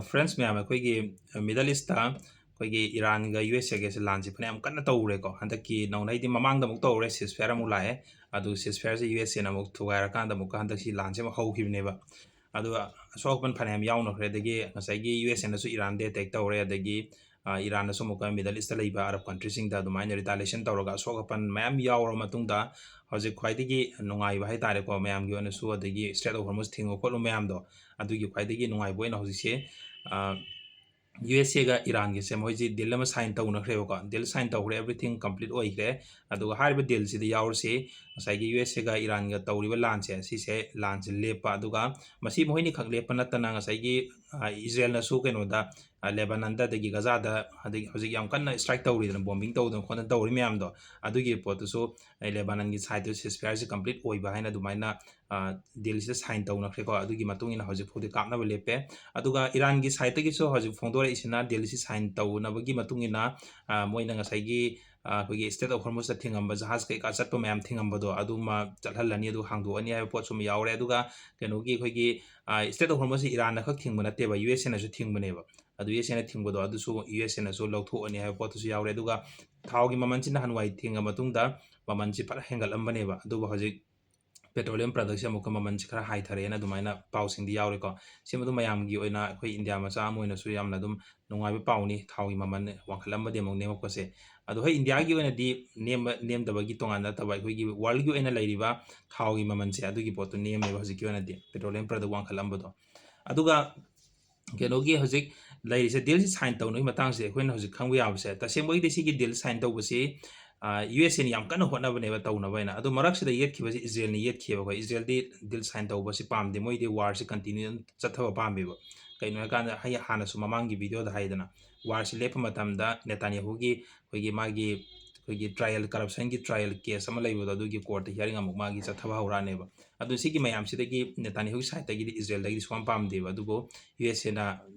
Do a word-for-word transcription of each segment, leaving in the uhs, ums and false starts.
Friends ꯃꯌꯥꯝ, ꯑꯩꯈꯣꯏꯒꯤ middle east ꯑꯩꯈꯣꯏꯒꯤ ꯏꯔꯥꯟꯒ ꯌꯨ ꯑꯦꯁ ꯑꯦꯒꯁꯦ ꯂꯥꯟꯁꯦ ꯐꯅꯌꯥꯝ ꯀꯟꯅ ꯇꯧꯔꯦꯀꯣ꯫ ꯍꯟꯗꯛꯀꯤ ꯅꯧꯅ ꯍꯥꯏꯗꯤ ꯃꯃꯥꯡꯗ ꯑꯃꯨꯛ ꯇꯧꯔꯦ, ꯁꯤꯁ ꯐꯌꯥꯔ ꯑꯃꯨꯛ ꯂꯥꯛꯑꯦ꯫ ꯑꯗꯨ ꯁꯤꯁ ꯐꯌꯥꯔꯁꯦ ꯌꯨ ꯑꯦꯁ ꯑꯦꯅ ꯑꯃꯨꯛ ꯊꯨꯒꯥꯏꯔꯀꯥꯟꯗ ꯑꯃꯨꯛꯀ ꯍꯟꯗꯛꯁꯤ ꯂꯥꯟꯁꯦ ꯑꯃꯨꯛ ꯍꯧꯈꯤꯕꯅꯦꯕ꯫ ꯑꯗꯨꯒ ꯑꯁꯣꯛ ꯑꯄꯟ ꯐꯅꯌꯥꯝ ꯌꯥꯎꯅꯈ꯭ꯔꯦ꯫ ꯑꯗꯒꯤ ꯉꯁꯥꯏꯒꯤ ꯌꯨ ꯑꯦꯁ ꯑꯦꯅꯁꯨ ꯏꯔꯥꯟꯗ ꯑꯦꯇꯦꯛ ꯇꯧꯔꯦ, ꯑꯗꯒꯤ ꯏꯔꯥꯟꯅꯁꯨ ꯑꯃꯨꯛꯀ ꯃꯤꯗꯜ ꯏꯁꯇ ꯂꯩꯕ ꯑꯔꯕ ꯀꯟꯇ꯭ꯔꯤꯁꯤꯡꯗ ꯑꯗꯨꯃꯥꯏꯅ ꯔꯤꯇꯥꯂꯤꯌꯦꯁꯟ ꯇꯧꯔꯒ ꯑꯁꯣꯛ ꯑꯄꯟ ꯃꯌꯥꯝ ꯌꯥꯎꯔꯕ ꯃꯇꯨꯡꯗ, ꯍꯧꯖꯤꯛ ꯈ꯭ꯋꯥꯏꯗꯒꯤ ꯅꯨꯡꯉꯥꯏꯕ ꯍꯥꯏ ꯇꯥꯔꯦꯀꯣ, ꯃꯌꯥꯝꯒꯤ ꯑꯣꯏꯅꯁꯨ, ꯑꯗꯒꯤ ꯏꯁꯇ꯭ꯔꯦꯠ ꯑꯣꯐ ꯍꯣꯔꯃꯨꯁ ꯊꯤꯡꯕ ꯈꯣꯠꯂꯨ ꯃꯌꯥꯝꯗꯣ, ꯑꯗꯨꯒꯤ ꯈ꯭ꯋꯥꯏꯗꯒꯤ ꯅꯨꯡꯉꯥꯏꯕ ꯑꯣꯏꯅ ꯍꯧꯖꯤꯛꯁꯦ ꯌꯨ ꯑꯦꯁ ꯑꯦꯒ ꯏꯔꯥꯟꯒꯤꯁꯦ ꯃꯣꯏꯁꯤ ꯗꯤꯜ ꯑꯃ ꯁꯥꯏꯟ ꯇꯧꯅꯈ꯭ꯔꯦꯕꯀꯣ꯫ ꯗꯤꯜ ꯁꯥꯏꯟ ꯇꯧꯈ꯭ꯔꯦ, ꯑꯦꯕ꯭ꯔꯤꯊꯤꯡ ꯀꯝꯄ꯭ꯂꯤꯠ ꯑꯣꯏꯈ꯭ꯔꯦ꯫ ꯑꯗꯨꯒ ꯍꯥꯏꯔꯤꯕ ꯗꯤꯜꯁꯤꯗ ꯌꯥꯎꯔꯤꯁꯤ ꯉꯁꯥꯏꯒꯤ ꯌꯨ ꯑꯦꯁ ꯑꯦꯒ ꯏꯔꯥꯟꯒ ꯇꯧꯔꯤꯕ ꯂꯥꯟꯁꯦ, ꯁꯤꯁꯦ ꯂꯥꯟꯁꯦ ꯂꯦꯞꯄ, ꯑꯗꯨꯒ ꯃꯁꯤ ꯃꯈꯣꯏꯅꯤꯈꯛ ꯂꯦꯞꯄ ꯅꯠꯇꯅ ꯉꯁꯥꯏꯒꯤ ꯏꯁꯔꯦꯜꯅꯁꯨ ꯀꯩꯅꯣꯗ, ꯂꯦꯕꯥꯅꯟꯗ, ꯑꯗꯒꯤ ꯒꯖꯥꯗ, ꯑꯗꯒꯤ ꯍꯧꯖꯤꯛ ꯌꯥꯝ ꯀꯟꯅ ꯏꯁꯇ꯭ꯔꯥꯏꯛ ꯇꯧꯔꯤꯗꯅ, ꯕꯣꯝꯕꯤꯡ ꯇꯧꯗꯅ ꯈꯣꯠꯇꯅ ꯇꯧꯔꯤ ꯃꯌꯥꯝꯗꯣ, ꯑꯗꯨꯒꯤ ꯄꯣꯠꯇꯨꯁꯨ ꯂꯦꯕꯥꯅꯟꯒꯤ ꯁꯥꯏꯠꯇꯨ ꯁꯤꯁ ꯐꯌꯥꯔꯁꯤ ꯀꯝꯄ꯭ꯂꯤꯠ ꯑꯣꯏꯕ ꯍꯥꯏꯅ ꯑꯗꯨꯃꯥꯏꯅ ꯗꯤꯜꯁꯤꯗ ꯁꯥꯏꯟ ꯇꯧꯅꯈ꯭ꯔꯦꯀꯣ꯫ ꯑꯗꯨꯒꯤ ꯃꯇꯨꯡ ꯏꯟꯅ ꯍꯧꯖꯤꯛ ꯐꯥꯎꯗꯤ ꯀꯥꯞꯅꯕ ꯂꯦꯞꯄꯦ꯫ ꯑꯗꯨꯒ ꯏꯔꯥꯟꯒꯤ ꯁꯥꯏꯠꯇꯒꯤꯁꯨ ꯍꯧꯖꯤꯛ ꯐꯣꯡꯗꯣꯔꯛꯏꯁꯤꯅ ꯗꯤꯜꯁꯤ ꯁꯥꯏꯟ ꯇꯧꯅꯕꯒꯤ ꯃꯇꯨꯡ ꯏꯟꯅ ꯃꯣꯏꯅ ꯉꯁꯥꯏꯒꯤ ꯑꯩꯈꯣꯏꯒꯤ ꯏꯁꯇ꯭ꯔꯦꯠ ꯑꯣꯐ ꯍꯣꯔꯃꯨꯁꯇ ꯊꯤꯡꯉꯝꯕ ꯖꯍꯥꯖ ꯀꯩꯀꯥ ꯆꯠꯄ ꯃꯌꯥꯝ ꯊꯤꯡꯉꯝꯕꯗꯣ ꯑꯗꯨꯃ ꯆꯠꯍꯜꯂꯅꯤ, ꯑꯗꯨ ꯍꯥꯡꯗꯣꯛꯑꯅꯤ ꯍꯥꯏꯕ ꯄꯣꯠꯁꯨ ꯑꯃ ꯌꯥꯎꯔꯦ꯫ ꯑꯗꯨꯒ ꯀꯩꯅꯣꯒꯤ ꯑꯩꯈꯣꯏꯒꯤ ꯏꯁꯇ꯭ꯔꯦꯠ ꯑꯣꯐ ꯍꯣꯔꯃꯨꯁꯁꯤ ꯏꯔꯥꯟꯅ ꯈꯛ ꯊꯤꯡꯕ ꯅꯠꯇꯦꯕ, ꯌꯨ ꯑꯦꯁ ꯑꯦꯅꯁꯨ ꯊꯤꯡꯕꯅꯦꯕ꯫ ꯑꯗꯨ ꯌꯨ ꯑꯦꯁ ꯑꯦꯅ ꯊꯤꯡꯕꯗꯣ ꯑꯗꯨꯁꯨ ꯌꯨ ꯑꯦꯁ ꯑꯦꯅꯁꯨ ꯂꯧꯊꯣꯛꯑꯅꯤ ꯍꯥꯏꯕ ꯄꯣꯠꯇꯨꯁꯨ ꯌꯥꯎꯔꯦ꯫ ꯑꯗꯨꯒ ꯊꯥꯎꯒꯤ ꯃꯃꯜꯁꯤ ꯅꯍꯥꯟꯋꯥꯏ ꯊꯤꯡꯉ ꯃꯇꯨꯡꯗ ꯃꯃꯜꯁꯤ ꯐꯖꯅ ꯍꯦꯟꯒꯠꯂꯝꯕꯅꯦꯕ, ꯑꯗꯨꯕꯨ ꯍꯧꯖꯤꯛ ꯄꯦꯇ꯭ꯔꯣꯂꯤꯌꯝ ꯄ꯭ꯔꯗꯛꯁꯦ ꯑꯃꯨꯛꯀ ꯃꯃꯜꯁꯦ ꯈꯔ ꯍꯥꯏꯊꯔꯦꯅ ꯑꯗꯨꯃꯥꯏꯅ ꯄꯥꯎꯁꯤꯡꯗꯤ ꯌꯥꯎꯔꯦꯀꯣ꯫ ꯁꯤꯃꯗꯨ ꯃꯌꯥꯝꯒꯤ ꯑꯣꯏꯅ ꯑꯩꯈꯣꯏ ꯏꯟꯗꯤꯌꯥ ꯃꯆꯥ ꯑꯃ ꯑꯣꯏꯅꯁꯨ ꯌꯥꯝꯅ ꯑꯗꯨꯝ ꯅꯨꯡꯉꯥꯏꯕ ꯄꯥꯎꯅꯤ, ꯊꯥꯎꯒꯤ ꯃꯃꯜ ꯋꯥꯡꯈꯠꯂꯝꯕꯗꯤ ꯑꯃꯨꯛ ꯅꯦꯝꯃꯛꯄꯁꯦ꯫ ꯑꯗꯣ ꯍꯣꯏ, ꯏꯟꯗꯤꯌꯥꯒꯤ ꯑꯣꯏꯅꯗꯤ ꯅꯦꯝꯕ ꯅꯦꯝꯗꯕꯒꯤ ꯇꯣꯉꯥꯟꯅ ꯅꯠꯇꯕ, ꯑꯩꯈꯣꯏꯒꯤ ꯋꯥꯔꯜꯒꯤ ꯑꯣꯏꯅ ꯂꯩꯔꯤꯕ ꯊꯥꯎꯒꯤ ꯃꯃꯜꯁꯦ, ꯑꯗꯨꯒꯤ ꯄꯣꯠꯇꯨ ꯅꯦꯝꯃꯦꯕ ꯍꯧꯖꯤꯛꯀꯤ ꯑꯣꯏꯅꯗꯤ, ꯄꯦꯇ꯭ꯔꯣꯂꯤꯌꯝ ꯄ꯭ꯔꯗꯛ ꯋꯥꯡꯈꯠꯂꯝꯕꯗꯣ꯫ ꯑꯗꯨꯒ ꯀꯩꯅꯣꯒꯤ ꯍꯧꯖꯤꯛ ꯂꯩꯔꯤꯁꯦ, ꯗꯤꯜꯁꯤ ꯁꯥꯏꯟ ꯇꯧꯅꯕꯒꯤ ꯃꯇꯥꯡꯁꯦ ꯑꯩꯈꯣꯏꯅ ꯍꯧꯖꯤꯛ ꯈꯪꯕ ꯌꯥꯕꯁꯦ, ꯇꯁꯦꯡꯕꯒꯤꯗꯤ ꯁꯤꯒꯤ ꯗꯤꯜ ꯁꯥꯏꯟ ꯇꯧꯕꯁꯤ ꯌꯨ ꯑꯦꯁ ꯑꯦꯅ ꯌꯥꯝ ꯀꯟꯅ ꯍꯣꯠꯅꯕꯅꯦꯕ ꯇꯧꯅꯕ ꯍꯥꯏꯅ꯫ ꯑꯗꯣ ꯃꯔꯛꯁꯤꯗ ꯌꯦꯠꯈꯤꯕꯁꯤ ꯏꯖꯔꯦꯜꯅ ꯌꯦꯠꯈꯤꯕꯀꯣ꯫ ꯏꯖꯔꯦꯜꯗꯤ ꯗꯤꯜ ꯁꯥꯏꯟ ꯇꯧꯕꯁꯤ ꯄꯥꯝꯗꯦ, ꯃꯣꯏꯗꯤ ꯋꯥꯔꯁꯤ ꯀꯟꯇꯤꯅ꯭ꯌꯨ ꯑꯗꯨꯝ ꯆꯠꯊꯕ ꯄꯥꯝꯃꯦꯕ꯫ ꯀꯩꯅꯣ ꯍꯥꯏꯀꯥꯟꯗ, ꯑꯩ ꯍꯥꯟꯅꯁꯨ ꯃꯃꯥꯡꯒꯤ ꯚꯤꯗꯤꯑꯣꯗ ꯍꯥꯏꯗꯅ, ꯋꯥꯔꯁꯤ ꯂꯦꯞꯄ ꯃꯇꯝꯗ ꯅꯦꯇꯥꯟꯌꯥꯍꯨꯒꯤ ꯑꯩꯈꯣꯏꯒꯤ ꯃꯥꯒꯤ ꯑꯩꯈꯣꯏꯒꯤ ꯇ꯭ꯔꯥꯏꯌꯦꯜ, ꯀꯔꯞꯁꯟꯒꯤ ꯇ꯭ꯔꯥꯏꯌꯦꯜ ꯀꯦꯁ ꯑꯃ ꯂꯩꯕꯗꯣ, ꯑꯗꯨꯒꯤ ꯀꯣꯔꯠꯇ ꯍꯤꯌꯥꯔꯤꯡ ꯑꯃꯨꯛ ꯃꯥꯒꯤ ꯆꯠꯊꯕ ꯍꯧꯔꯛꯑꯅꯦꯕ꯫ ꯑꯗꯨ ꯁꯤꯒꯤ ꯃꯌꯥꯝꯁꯤꯗꯒꯤ ꯅꯦꯇꯥꯟꯌꯥꯍꯨꯒꯤ ꯁꯥꯏꯠꯇꯒꯤꯗꯤ ꯏꯖꯔꯦꯜꯗꯒꯤꯗꯤ ꯁꯨꯡꯄꯥꯝ ꯄꯥꯝꯗꯦꯕ꯫ ꯑꯗꯨꯕꯨ ꯌꯨ ꯑꯦꯁ ꯑꯦꯅ,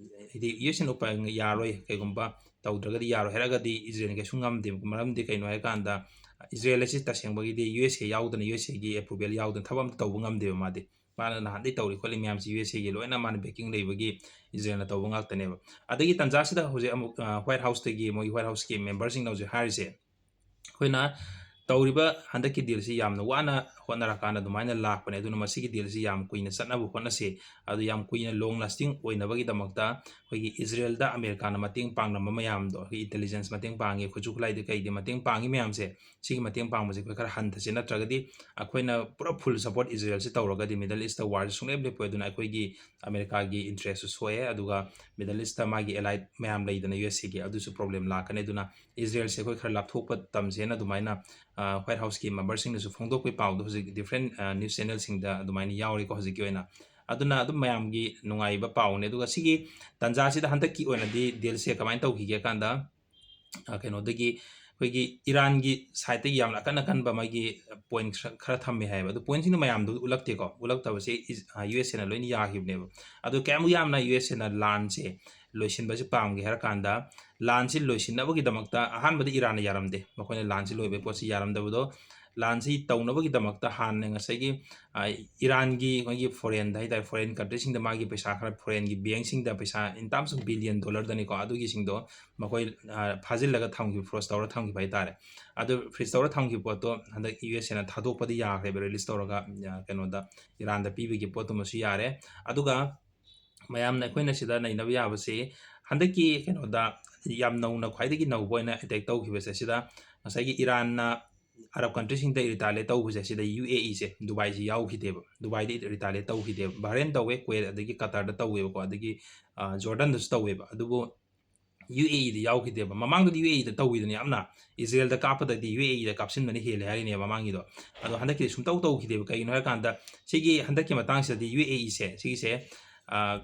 ꯍꯥꯏꯗꯤ ꯌꯨ ꯑꯦꯁ ꯑꯦꯅ ꯎꯄꯥꯏ ꯌꯥꯔꯣꯏ, ꯀꯩꯒꯨꯝꯕ ꯇꯧꯗ꯭ꯔꯒꯗꯤ ꯌꯥꯔꯣꯏ ꯍꯥꯏꯔꯒꯗꯤ ꯏꯖꯔꯦꯜꯅ ꯀꯩꯁꯨ ꯉꯝꯗꯦꯕ꯫ ꯃꯔꯝꯗꯤ ꯀꯩꯅꯣ ꯍꯥꯏꯀꯥꯟꯗ, ꯏꯖꯔꯦꯜ ꯑꯁꯤ ꯇꯁꯦꯡꯕꯒꯤꯗꯤ ꯌꯨ ꯑꯦꯁ ꯑꯦ ꯌꯥꯎꯗꯅ, ꯌꯨ ꯑꯦꯁ ꯑꯦꯒꯤ ꯑꯦꯄ꯭ꯔꯨꯕꯦꯜ ꯌꯥꯎꯗꯅ ꯊꯕꯛ ꯑꯝꯇ ꯇꯧꯕ ꯉꯝꯗꯦꯕ ꯃꯥꯗꯤ꯫ ꯃꯥꯅ ꯅꯍꯥꯟꯗꯩ ꯇꯧꯔꯤ ꯈꯣꯠꯂꯤ ꯃꯌꯥꯝꯁꯤ ꯌꯨ ꯑꯦꯁ ꯑꯦꯒꯤ ꯂꯣꯏꯅ ꯃꯥꯅ backing ꯂꯩꯕꯒꯤ ꯏꯖꯔꯦꯜꯅ ꯇꯧꯕ ꯉꯥꯛꯇꯅꯦꯕ꯫ ꯑꯗꯒꯤ ꯇꯥꯟꯖꯥꯁꯤꯗ ꯍꯧꯖꯤꯛ ꯑꯃꯨꯛ, ꯑ, ꯋꯥꯏꯠ ꯍꯥꯎꯁꯇꯒꯤ, ꯃꯣꯏꯒꯤ ꯋꯥꯏꯠ ꯍꯥꯎꯁꯀꯤ ꯃꯦꯝꯕꯔꯁꯤꯡꯅ ꯍꯧꯖꯤꯛ ꯍꯥꯏꯔꯤꯁꯦ, ꯑꯩꯈꯣꯏꯅ ꯇꯧꯔꯤꯕ ꯍꯟꯗꯛꯀꯤ ꯗꯤꯜꯁꯤ ꯌꯥꯝꯅ ꯋꯥꯅ ꯍꯣꯠꯅꯔꯀꯥꯟꯗ ꯑꯗꯨꯃꯥꯏꯅ ꯂꯥꯛꯄꯅꯦ, ꯑꯗꯨꯅ ꯃꯁꯤꯒꯤ ꯗꯤꯜꯁꯤ ꯌꯥꯝ ꯀꯨꯏꯅ ꯆꯠꯅꯕ ꯍꯣꯠꯅꯁꯤ, ꯑꯗꯨ ꯌꯥꯝ ꯀꯨꯏꯅ long lasting ꯑꯣꯏꯅꯕꯒꯤꯗꯃꯛꯇ ꯑꯩꯈꯣꯏꯒꯤ ꯏꯖꯔꯦꯜꯗ ꯑꯃꯦꯔꯤꯀꯥꯅ ꯃꯇꯦꯡ ꯄꯥꯡꯂꯝꯕ ꯃꯌꯥꯝꯗꯣ, ꯑꯩꯈꯣꯏꯒꯤ ꯏꯟꯇꯦꯂꯤꯖꯦꯟꯁ ꯃꯇꯦꯡ ꯄꯥꯡꯉꯤ, ꯈꯨꯠꯁꯨ ꯈꯨꯠꯂꯥꯏꯗ ꯀꯩꯗꯤ ꯃꯇꯦꯡ ꯄꯥꯡꯉꯤ ꯃꯌꯥꯝꯁꯦ, ꯁꯤꯒꯤ ꯃꯇꯦꯡ ꯄꯥꯡꯕꯁꯦ ꯑꯩꯈꯣꯏ ꯈꯔ ꯍꯟꯊꯁꯦ, ꯅꯠꯇ꯭ꯔꯒꯗꯤ ꯑꯩꯈꯣꯏꯅ ꯄꯨꯔꯥ full support ꯏꯖꯔꯦꯜꯁꯤ ꯇꯧꯔꯒꯗꯤ ꯃꯤꯗꯜ ꯏꯁꯇ ꯋꯥꯔꯁꯤ ꯁꯨꯡꯂꯦꯞ ꯂꯦꯞꯄꯣꯏ꯫ ꯑꯗꯨꯅ ꯑꯩꯈꯣꯏꯒꯤ ꯑꯃꯦꯔꯤꯀꯥꯒꯤ ꯏꯟꯇꯔꯦꯁꯁꯨ ꯁꯣꯛꯑꯦ, ꯑꯗꯨꯒ ꯃꯤꯗꯜ ꯏꯁꯇ ꯃꯥꯒꯤ allied ꯃꯌꯥꯝ ꯂꯩꯗꯅ ꯌꯨ ꯑꯦꯁ ꯑꯦꯒꯤ, ꯑꯗꯨꯁꯨ ꯄ꯭ꯔꯣꯕ꯭ꯂꯦꯝ ꯂꯥꯛꯀꯅꯤ꯫ ꯑꯗꯨꯅ ꯏꯖꯔꯦꯜꯁꯦ ꯑꯩꯈꯣꯏ ꯈꯔ ꯂꯥꯞꯊꯣꯛꯄ ꯇꯝꯁꯦꯅ ꯑꯗꯨꯃꯥꯏꯅ, ꯑ, ꯋꯥꯏꯠ ꯍꯥꯎꯁꯀꯤ ꯃꯦꯝꯕꯔꯁꯤꯡꯅꯁꯨ ꯐꯣꯡꯗꯣꯛꯄꯒꯤ ꯄꯥꯎꯗꯣ ꯍꯧꯖꯤꯛ ꯗꯤꯐ꯭ꯔꯦꯟ, ꯑ, ꯅ꯭ꯌꯨꯁ ꯆꯦꯅꯦꯜꯁꯤꯡꯗ ꯑꯗꯨꯃꯥꯏꯅ ꯌꯥꯎꯔꯤꯀꯣ ꯍꯧꯖꯤꯛꯀꯤ ꯑꯣꯏꯅ꯫ ꯑꯗꯨꯅ ꯑꯗꯨꯝ ꯃꯌꯥꯝꯒꯤ ꯅꯨꯡꯉꯥꯏꯕ ꯄꯥꯎꯅꯦ꯫ ꯑꯗꯨꯒ ꯁꯤꯒꯤ ꯇꯥꯟꯖꯥꯁꯤꯗ ꯍꯟꯗꯛꯀꯤ ꯑꯣꯏꯅꯗꯤ ꯗꯤꯜꯁꯦ ꯀꯃꯥꯏꯅ ꯇꯧꯈꯤꯒꯦ ꯀꯥꯟꯗ, ꯑ, ꯀꯩꯅꯣꯗꯒꯤ ꯑꯩꯈꯣꯏꯒꯤ ꯏꯔꯥꯟꯒꯤ ꯁꯥꯏꯠꯇꯒꯤ ꯌꯥꯝꯅ ꯑꯀꯟ ꯑꯀꯟꯕ ꯃꯥꯒꯤ ꯄꯣꯏꯟ ꯈꯔ, ꯈꯔ ꯊꯝꯃꯦ ꯍꯥꯏꯌꯦꯕ꯫ ꯑꯗꯨ ꯄꯣꯏꯟꯁꯤꯡꯗꯣ ꯃꯌꯥꯝꯗꯨ ꯎꯠꯂꯛꯇꯦꯀꯣ꯫ ꯎꯠꯂꯛꯇꯕꯁꯦ ꯏꯁ-, ꯑ, ꯌꯨ ꯑꯦꯁ ꯑꯦꯅ ꯂꯣꯏꯅ ꯌꯥꯈꯤꯕꯅꯦꯕ꯫ ꯑꯗꯨ ꯀꯌꯥꯃꯨꯛ ꯌꯥꯝꯅ ꯌꯨ ꯑꯦꯁ ꯑꯦꯅ ꯂꯥꯟꯁꯦ ꯂꯣꯏꯁꯤꯟꯕꯁꯤ ꯄꯥꯝꯒꯦ ꯍꯥꯏꯔ ꯀꯥꯟꯗ, ꯂꯥꯟꯁꯤ ꯂꯣꯏꯁꯤꯟꯅꯕꯒꯤꯗꯃꯛꯇ ꯑꯍꯥꯟꯕꯗ ꯏꯔꯥꯟꯅ ꯌꯥꯔꯝꯗꯦ꯫ ꯃꯈꯣꯏꯅ ꯂꯥꯟꯁꯤ ꯂꯣꯏꯕꯒꯤ ꯄꯣꯠꯁꯤ ꯌꯥꯔꯝꯗꯕꯗꯣ, ꯂꯥꯟꯁꯤ ꯇꯧꯅꯕꯒꯤꯗꯃꯛꯇ ꯍꯥꯟꯅ ꯉꯁꯥꯏꯒꯤ, ꯑ, ꯏꯔꯥꯟꯒꯤ ꯃꯣꯏꯒꯤ ꯐꯣꯔꯦꯟꯗ ꯍꯥꯏꯇꯥꯔꯦ, ꯐꯣꯔꯦꯟ ꯀꯟꯇ꯭ꯔꯤꯁꯤꯡꯗ ꯃꯥꯒꯤ ꯄꯩꯁꯥ ꯈꯔ, ꯐꯣꯔꯦꯟꯒꯤ ꯕꯦꯡꯁꯤꯡꯗ ꯄꯩꯁꯥ in terms of billion dollarꯗꯅꯤꯀꯣ, ꯑꯗꯨꯒꯤꯁꯤꯡꯗꯣ ꯃꯈꯣꯏ, ꯑ, ꯐꯥꯖꯤꯜꯂꯒ ꯊꯝꯈꯤꯕ, ꯐ꯭ꯔꯣꯖ ꯇꯧꯔ ꯊꯝꯈꯤꯕ ꯍꯥꯏꯇꯥꯔꯦ꯫ ꯑꯗꯨ ꯐ꯭ꯔꯤꯖ ꯇꯧꯔ ꯊꯝꯈꯤꯕ ꯄꯣꯠꯇꯣ ꯍꯟꯗꯛ ꯌꯨ ꯑꯦꯁ ꯑꯦꯅ ꯊꯥꯗꯣꯛꯄꯗꯤ ꯌꯥꯈ꯭ꯔꯦꯕ, ꯔꯤꯂꯤꯁ ꯇꯧꯔꯒ, ꯑ, ꯀꯩꯅꯣꯗ, ꯏꯔꯥꯟꯗ ꯄꯤꯕꯒꯤ ꯄꯣꯠꯇꯨꯃꯁꯨ ꯌꯥꯔꯦ꯫ ꯑꯗꯨꯒ ꯃꯌꯥꯝꯅ ꯑꯩꯈꯣꯏꯅ ꯁꯤꯗ ꯅꯩꯅꯕ ꯌꯥꯕꯁꯤ, ꯍꯟꯗꯛꯀꯤ ꯀꯩꯅꯣꯗ ꯌꯥꯝ ꯅꯧꯅ, ꯈ꯭ꯋꯥꯏꯗꯒꯤ ꯅꯧꯕ ꯑꯣꯏꯅ ꯑꯦꯇꯦꯛ ꯇꯧꯈꯤꯕꯁꯦ, ꯁꯤꯗ ꯉꯁꯥꯏꯒꯤ ꯏꯔꯥꯟꯅ ꯑꯔꯕ ꯀꯟꯇ꯭ꯔꯤꯁꯤꯡꯗ ꯔꯤꯇꯥꯂꯤꯌꯦꯠ ꯇꯧꯕꯁꯦ, ꯁꯤꯗ ꯌꯨ ꯑꯦ ꯏꯁꯦ, ꯗꯨꯕꯥꯏꯁꯤ ꯌꯥꯎꯈꯤꯗꯦꯕ꯫ ꯗꯨꯕꯥꯏꯗꯤ ꯔꯤꯇꯥꯂꯤꯌꯦꯠ ꯇꯧꯈꯤꯗꯦꯕ꯫ ꯕꯍꯔꯦꯟ ꯇꯧꯋꯦ, ꯀꯨꯋꯦꯠ ꯑꯗꯒꯤ ꯀꯇꯔꯗ ꯇꯧꯋꯦꯕꯀꯣ, ꯑꯗꯒꯤ, ꯑ, ꯖꯣꯔꯗꯟꯗꯁꯨ ꯇꯧꯋꯦꯕ꯫ ꯑꯗꯨꯕꯨ ꯌꯨ ꯑꯦ ꯏꯗ ꯌꯥꯎꯈꯤꯗꯦꯕ꯫ ꯃꯃꯥꯡꯗꯗꯤ ꯌꯨ ꯑꯦ ꯏꯗ ꯇꯧꯋꯤꯗꯅ ꯌꯥꯝꯅ, ꯏꯖꯔꯦꯜꯗ ꯀꯥꯞꯄꯗꯒꯤꯗꯤ ꯌꯨ ꯑꯦ ꯏꯗ ꯀꯥꯞꯁꯤꯟꯕꯅ ꯍꯦꯜꯂꯦ ꯍꯥꯏꯔꯤꯅꯦꯕ ꯃꯃꯥꯡꯒꯤꯗꯣ꯫ ꯑꯗꯣ ꯍꯟꯗꯛꯀꯤꯗꯤ ꯁꯨꯡꯇꯧ ꯇꯧꯈꯤꯗꯦꯕ꯫ ꯀꯩꯒꯤꯅꯣ ꯍꯥꯏꯔꯀꯥꯟꯗ, ꯁꯤꯒꯤ ꯍꯟꯗꯛꯀꯤ ꯃꯇꯥꯡꯁꯤꯗꯗꯤ ꯌꯨ ꯑꯦ ꯏꯁꯦ, ꯁꯤꯒꯤꯁꯦ, ꯑ,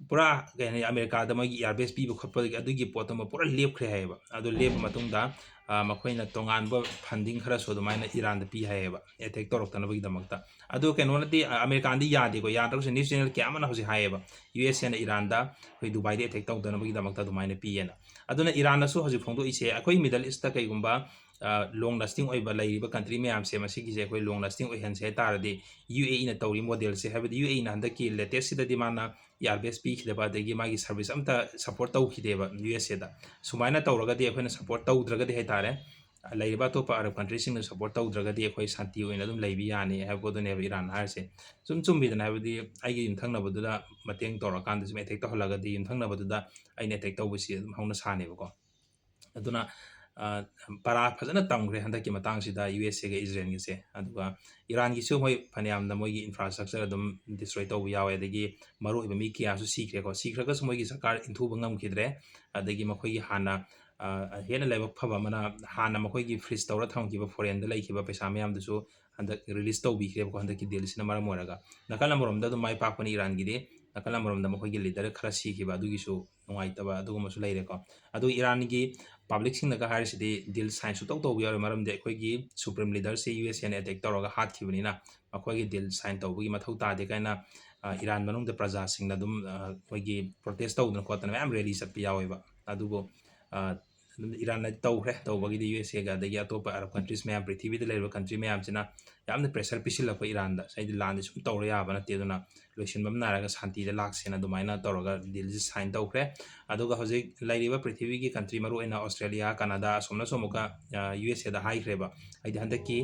ꯄꯨꯔꯥ, ꯀꯩ ꯍꯥꯏꯅꯤ, ꯑꯃꯦꯔꯤꯀꯥꯗ ꯃꯣꯏꯒꯤ ꯏꯌꯥꯔꯕꯦꯁ ꯄꯤꯕ ꯈꯣꯠꯄꯗꯒꯤ ꯑꯗꯨꯒꯤ ꯄꯣꯠꯇꯨꯃ ꯄꯨꯔꯥ ꯂꯦꯞꯈ꯭ꯔꯦ ꯍꯥꯏꯌꯦꯕ꯫ ꯑꯗꯨ ꯂꯦꯞꯄ ꯃꯇꯨꯡꯗ, ꯑ, ꯃꯈꯣꯏꯅ ꯇꯣꯉꯥꯟꯕ ꯐꯟꯗꯤꯡ ꯈꯔꯁꯨ ꯑꯗꯨꯃꯥꯏꯅ ꯏꯔꯥꯟꯗ ꯄꯤ ꯍꯥꯏꯌꯦꯕ, ꯑꯦꯇꯦꯛ ꯇꯧꯔꯛꯇꯅꯕꯒꯤꯗꯃꯛꯇ꯫ ꯑꯗꯨ ꯀꯩꯅꯣꯅꯗꯤ, ꯑ, ꯑꯃꯦꯔꯤꯀꯥꯅꯗꯤ ꯌꯥꯗꯦꯀꯣ, ꯌꯥꯗ꯭ꯔꯒꯁꯨ ꯅ꯭ꯌꯨꯁ ꯆꯦꯅꯦꯜ ꯀꯌꯥ ꯑꯃꯅ ꯍꯧꯖꯤꯛ ꯍꯥꯏꯌꯦꯕ, ꯌꯨ ꯑꯦꯁ ꯑꯦꯅ ꯏꯔꯥꯟꯗ ꯑꯩꯈꯣꯏ ꯗꯨꯕꯥꯏꯗ ꯑꯦꯇꯦꯛ ꯇꯧꯗꯅꯕꯒꯤꯗꯃꯛꯇ ꯑꯗꯨꯃꯥꯏꯅ ꯄꯤꯌꯦꯅ꯫ ꯑꯗꯨꯅ ꯏꯔꯥꯟꯅꯁꯨ ꯍꯧꯖꯤꯛ ꯐꯣꯡꯗꯣꯛꯏꯁꯦ, ꯑꯩꯈꯣꯏ ꯃꯤꯗꯜ ꯏꯁꯇ ꯀꯩꯒꯨꯝꯕ, ꯂꯣꯡ ꯂꯥꯁꯇꯤꯡ ꯑꯣꯏꯕ ꯂꯩꯔꯤꯕ ꯀꯟꯇ꯭ꯔꯤ ꯃꯌꯥꯝꯁꯦ, ꯃꯁꯤꯒꯤꯁꯦ ꯑꯩꯈꯣꯏ ꯂꯣꯡ ꯂꯥꯁꯇꯤꯡ ꯑꯣꯏꯍꯟꯁꯦ ꯍꯥꯏ ꯇꯥꯔꯗꯤ, ꯌꯨ ꯑꯦ ꯏꯅ ꯇꯧꯔꯤ ꯃꯣꯗꯦꯜꯁꯦ, ꯍꯥꯏꯕꯗꯤ ꯌꯨ ꯑꯦ ꯏꯅ ꯍꯟꯗꯛꯀꯤ ꯂꯦꯇꯦꯁꯁꯤꯗꯗꯤ ꯃꯥꯅ ꯏꯌꯥꯔꯕꯦꯁ ꯄꯤꯈꯤꯗꯕ, ꯑꯗꯒꯤ ꯃꯥꯒꯤ ꯁꯔꯚꯤꯁ ꯑꯝꯇ ꯁꯞꯄꯣꯔꯠ ꯇꯧꯈꯤꯗꯦꯕ ꯌꯨ ꯑꯦꯁ ꯑꯦꯗ꯫ ꯁꯨꯃꯥꯏꯅ ꯇꯧꯔꯒꯗꯤ, ꯑꯩꯈꯣꯏꯅ ꯁꯞꯄꯣꯔꯠ ꯇꯧꯗ꯭ꯔꯒꯗꯤ ꯍꯥꯏ ꯇꯥꯔꯦ, ꯂꯩꯔꯤꯕ ꯑꯇꯣꯞꯄ ꯑꯔꯕ ꯀꯟꯇ꯭ꯔꯤꯁꯤꯡꯅ ꯁꯞꯄꯣꯔꯠ ꯇꯧꯗ꯭ꯔꯒꯗꯤ ꯑꯩꯈꯣꯏ ꯁꯥꯟꯇꯤ ꯑꯣꯏꯅ ꯑꯗꯨꯝ ꯂꯩꯕ ꯌꯥꯅꯤ ꯍꯥꯏꯕ ꯄꯣꯠꯇꯨꯅꯦꯕ ꯏꯔꯥꯟ ꯍꯥꯏꯔꯤꯁꯦ꯫ ꯁꯨꯝ ꯆꯨꯝꯃꯤꯗꯅ, ꯍꯥꯏꯕꯗꯤ ꯑꯩꯒꯤ ꯌꯨꯝꯊꯪꯅꯕꯗꯨꯗ ꯃꯇꯦꯡ ꯇꯧꯔꯀꯥꯟꯗ ꯁꯨꯝ ꯑꯦꯇꯦꯛ ꯇꯧꯍꯜꯂꯒꯗꯤ ꯌꯨꯝꯊꯪꯅꯕꯗꯨꯗ ꯑꯩꯅ ꯑꯦꯇꯦꯛ ꯇꯧꯕꯁꯤ ꯑꯗꯨꯝ ꯍꯧꯅ ꯁꯥꯅꯦꯕꯀꯣ꯫ ꯑꯗꯨꯅ, ꯑ, ꯄꯔꯥ ꯐꯖꯅ ꯇꯝꯈ꯭ꯔꯦ ꯍꯟꯗꯛꯀꯤ ꯃꯇꯥꯡꯁꯤꯗ ꯌꯨ ꯑꯦꯁ ꯑꯦꯒ ꯏꯖꯔꯦꯜꯒꯤꯁꯦ꯫ ꯑꯗꯨꯒ ꯏꯔꯥꯟꯒꯤꯁꯨ ꯃꯣꯏ ꯐꯅꯌꯥꯝꯅ ꯃꯣꯏꯒꯤ ꯏꯟꯐ꯭ꯔꯥꯁ꯭ꯇ꯭ꯔꯛꯆꯔ ꯑꯗꯨꯝ ꯗꯤꯁꯇ꯭ꯔꯣꯏ ꯇꯧꯕ ꯌꯥꯎꯋꯦ, ꯑꯗꯒꯤ ꯃꯔꯨꯑꯣꯏꯕ ꯃꯤ ꯀꯌꯥꯁꯨ ꯁꯤꯈ꯭ꯔꯦꯀꯣ꯫ ꯁꯤꯈ꯭ꯔꯒꯁꯨ ꯃꯣꯏꯒꯤ ꯁꯔꯀꯥꯔ ꯏꯟꯊꯨꯕ ꯉꯝꯈꯤꯗ꯭ꯔꯦ꯫ ꯑꯗꯒꯤ ꯃꯈꯣꯏꯒꯤ ꯍꯥꯟꯅ, ꯑ, ꯍꯦꯟꯅ ꯂꯥꯏꯕꯛ ꯐꯕ ꯑꯃꯅ, ꯍꯥꯟꯅ ꯃꯈꯣꯏꯒꯤ ꯐ꯭ꯔꯤꯖ ꯇꯧꯔ ꯊꯝꯈꯤꯕ ꯐꯣꯔꯦꯟꯗ ꯂꯩꯈꯤꯕ ꯄꯩꯁꯥ ꯃꯌꯥꯝꯗꯨꯁꯨ ꯍꯟꯗꯛ ꯔꯤꯂꯤꯁ ꯇꯧꯕꯤꯈ꯭ꯔꯦꯕꯀꯣ, ꯍꯟꯗꯛꯀꯤ ꯗꯤꯜꯁꯤꯅ ꯃꯔꯝ ꯑꯣꯏꯔꯒ꯫ ꯅꯥꯀꯜ ꯑꯃꯔꯣꯝꯗ ꯑꯗꯨꯝ ꯃꯥꯏ ꯄꯥꯛꯄꯅꯤ ꯏꯔꯥꯟꯒꯤꯗꯤ, ꯅꯥꯀꯜ ꯑꯃꯔꯣꯝꯗ ꯃꯈꯣꯏꯒꯤ ꯂꯤꯗꯔ ꯈꯔ ꯁꯤꯈꯤꯕ, ꯑꯗꯨꯒꯤꯁꯨ ꯅꯨꯡꯉꯥꯏꯇꯕ ꯑꯗꯨꯒꯨꯝꯕꯁꯨ ꯂꯩꯔꯦꯀꯣ꯫ ꯑꯗꯨ ꯏꯔꯥꯟꯒꯤ ꯄꯕ꯭ꯂꯤꯛꯁꯤꯡꯅꯒ ꯍꯥꯏꯔꯤꯁꯤꯗꯤ, ꯗꯤꯜ ꯁꯥꯏꯟ ꯁꯨꯡꯇꯧ ꯇꯧꯕ ꯌꯥꯔꯣꯏ, ꯃꯔꯝꯗꯤ ꯑꯩꯈꯣꯏꯒꯤ ꯁꯨꯄ꯭ꯔꯤꯝ ꯂꯤꯗꯔꯁꯤ ꯌꯨ ꯑꯦꯁ ꯑꯦꯅ ꯑꯦꯇꯦꯛ ꯇꯧꯔꯒ ꯍꯥꯠꯈꯤꯕꯅꯤꯅ ꯃꯈꯣꯏꯒꯤ ꯗꯤꯜ ꯁꯥꯏꯟ ꯇꯧꯕꯒꯤ ꯃꯊꯧ ꯇꯥꯗꯦ ꯀꯥꯏꯅ, ꯑ, ꯏꯔꯥꯟ ꯃꯅꯨꯡꯗ ꯄ꯭ꯔꯖꯥꯁꯤꯡꯅ ꯑꯗꯨꯝ, ꯑ, ꯑꯩꯈꯣꯏꯒꯤ ꯄ꯭ꯔꯣꯇꯦꯁ ꯇꯧꯗꯅ ꯈꯣꯠꯇꯅ ꯃꯌꯥꯝ ꯔꯦꯂꯤ ꯆꯠꯄ ꯌꯥꯎꯋꯦꯕ꯫ ꯑꯗꯨꯕꯨ, ꯑ, ꯑꯗꯨꯝ ꯏꯔꯥꯟꯅ ꯇꯧꯈ꯭ꯔꯦ꯫ ꯇꯧꯕꯒꯤꯗꯤ ꯌꯨ ꯑꯦꯁ ꯑꯦꯒ ꯑꯗꯒꯤ ꯑꯇꯣꯞꯄ ꯑꯔꯕ ꯀꯟꯇ꯭ꯔꯤꯁ ꯃꯌꯥꯝ, ꯄ꯭ꯔꯤꯊꯤꯕꯤꯗ ꯂꯩꯔꯤꯕ ꯀꯟꯇ꯭ꯔꯤ ꯃꯌꯥꯝꯁꯤꯅ ꯌꯥꯝꯅ ꯄ꯭ꯔꯦꯁꯔ ꯄꯤꯁꯤꯜꯂꯛꯄ ꯏꯔꯥꯟꯗ, ꯍꯥꯏꯗꯤ ꯂꯥꯟꯗꯤ ꯁꯨꯝ ꯇꯧꯔ ꯌꯥꯕ ꯅꯠꯇꯦ, ꯑꯗꯨꯅ ꯂꯣꯏꯁꯤꯟꯕ ꯑꯃ ꯅꯥꯏꯔꯒ ꯁꯥꯟꯇꯤꯗ ꯂꯥꯛꯁꯦꯅ ꯑꯗꯨꯃꯥꯏꯅ ꯇꯧꯔꯒ ꯗꯤꯜꯁꯤ ꯁꯥꯏꯟ ꯇꯧꯈ꯭ꯔꯦ꯫ ꯑꯗꯨꯒ ꯍꯧꯖꯤꯛ ꯂꯩꯔꯤꯕ ꯄ꯭ꯔꯤꯊꯤꯕꯤꯒꯤ ꯀꯟꯇ꯭ꯔꯤ, ꯃꯔꯨꯑꯣꯏꯅ ꯑꯣꯁꯇ꯭ꯔꯦꯂꯤꯌꯥ, ꯀꯅꯥꯗꯥ, ꯑꯁꯣꯝꯅꯁꯨ ꯑꯃꯨꯛꯀ, ꯑ, ꯌꯨ ꯑꯦꯁ ꯑꯦꯗ ꯍꯥꯏꯈ꯭ꯔꯦꯕ, ꯍꯥꯏꯗꯤ ꯍꯟꯗꯛꯀꯤ,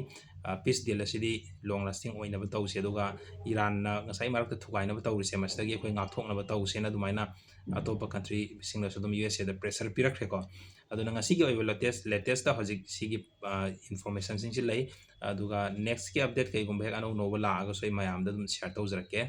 ꯑ, ꯄꯤꯁ ꯗꯤꯜ ꯑꯁꯤꯗꯤ ꯂꯣꯡ ꯂꯥꯁꯇꯤꯡ ꯑꯣꯏꯅꯕ ꯇꯧꯁꯦ, ꯑꯗꯨꯒ ꯏꯔꯥꯟꯅ ꯉꯁꯥꯏ ꯃꯔꯛꯇ ꯊꯨꯒꯥꯏꯅꯕ ꯇꯧꯔꯤꯁꯦ, ꯃꯁꯤꯗꯒꯤ ꯑꯩꯈꯣꯏ ꯉꯥꯛꯊꯣꯛꯅꯕ ꯇꯧꯁꯦꯅ ꯑꯗꯨꯃꯥꯏꯅ ꯑꯇꯣꯞꯄ ꯀꯟꯇ꯭ꯔꯤꯁꯤꯡꯅꯁꯨ ꯑꯗꯨꯝ ꯌꯨ ꯑꯦꯁ ꯑꯦꯗ ꯄ꯭ꯔꯦꯁꯔ ꯄꯤꯔꯛꯈ꯭ꯔꯦꯀꯣ꯫ ꯑꯗꯨꯅ ꯉꯁꯤꯒꯤ ꯑꯣꯏꯕ ꯂꯦꯇꯦꯁ, ꯂꯦꯇꯦꯁꯇ ꯍꯧꯖꯤꯛ ꯁꯤꯒꯤ, ꯑ, ꯏꯟꯐꯣꯔꯃꯦꯁꯟꯁꯤꯡꯁꯤ ꯂꯩ꯫ ꯑꯗꯨꯒ ꯅꯦꯛꯁꯀꯤ ꯑꯞꯗꯦꯠ ꯀꯩꯒꯨꯝꯕ ꯍꯦꯛ ꯑꯅꯧ ꯑꯅꯧꯕ ꯂꯥꯛꯑꯒꯁꯨ ꯑꯩ ꯃꯌꯥꯝꯗ ꯑꯗꯨꯝ ꯁꯤꯌꯔ ꯇꯧꯖꯔꯛꯀꯦ꯫